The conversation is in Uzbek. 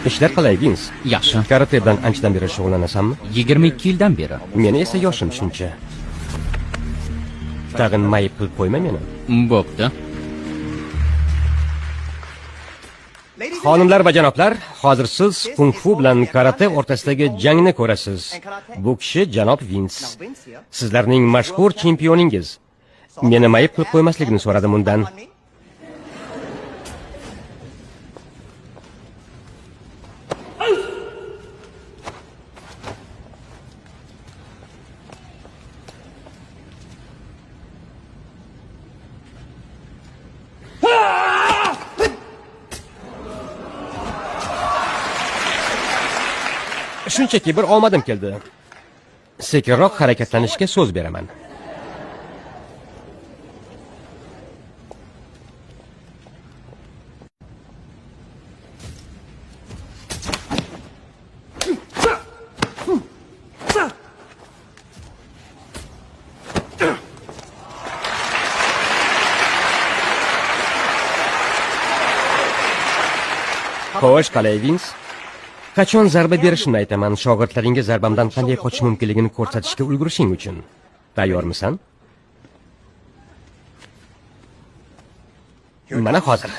Ishlar qalay, Vins? Yaxshi. Karate bilan anchadan beri shug'ullanasanmi? 22 yildan beri. Meni esa yoshim shuncha. Tag'in mayib qilib qo'yma meni. Bo'pti. Xonimlar va janoblar, hozir siz kung-fu bilan karate o'rtasidagi jangni ko'rasiz. Bu kishi janob Vins. Sizlarning mashhur chempioningiz. Meni mayib qilib qo'ymasligini so'radim undan. Shunchaki bir omadim keldi. Sekinroq harakatlanishga so'z beraman. Xo'sh, qalay, Vins? Qachon zarba berishimni aytaman, shogirdlaringga zarbamdan qanday qochish mumkinligini ko'rsatishga ulgurishing uchun. Tayyormisan? Mana hozir.